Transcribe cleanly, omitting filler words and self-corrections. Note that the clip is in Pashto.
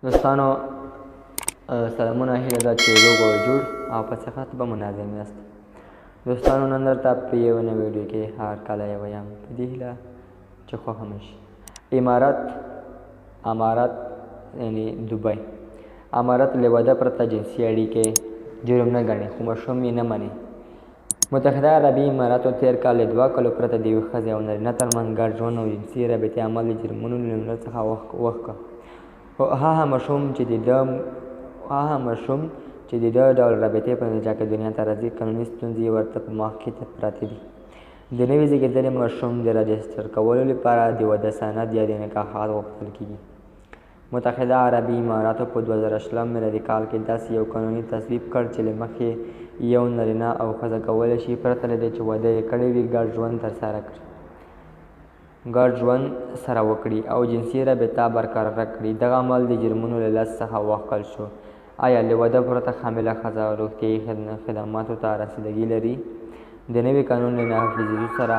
دوستانو سلامونه، هیله ده چې روغ او جوړ او په صحت به منظم یاست. دوستانو نن درته په یوه نوې ویډیو کې هرکلی وایم، په دې هیله چې خوښ مو شي. امارت یعنی دوبۍ امارت له واده پرته جنسي اړیکې جرم نه ګڼي، خو مفهوم یې نه مني. متحده عربي اماراتو تېر کال له 2 کلو پرته د یوې ښځې او نارینه ترمنځ ګډ ژوند او جنسي رابطې عمل د جرمونو له نوملړ څخه وښکه. خو هغه ماشوم چې د ده ډول رابطې په نتیجه کې دنیا ته راځي، قانوني ستونزې ورته په مخ کې پرتې دي. د نوي زېږېدلي ماشوم د راجسټر کولو لپاره د واده سند یا د نکاح عقد غوښتل کېږي. متحده عربي اماراتو په 2020 میلادي کال کې داسې یو قانون تصویب کړ چې له مخې یو نارینه او ښځه کولی شي پرته له دې چې واده یې کړی وي ګډ ژوند ترسره کړي، ګډ ژوند سره وکړي او جنسي رابطه برقراره کړي. دغه عمل د جرمونو له لست څخه وښکل شو. آیا له واده پرته حامله ښځه روغتیایي خدماتو ته رسیدګي لري؟ د نوي قانون له نافذېدو سره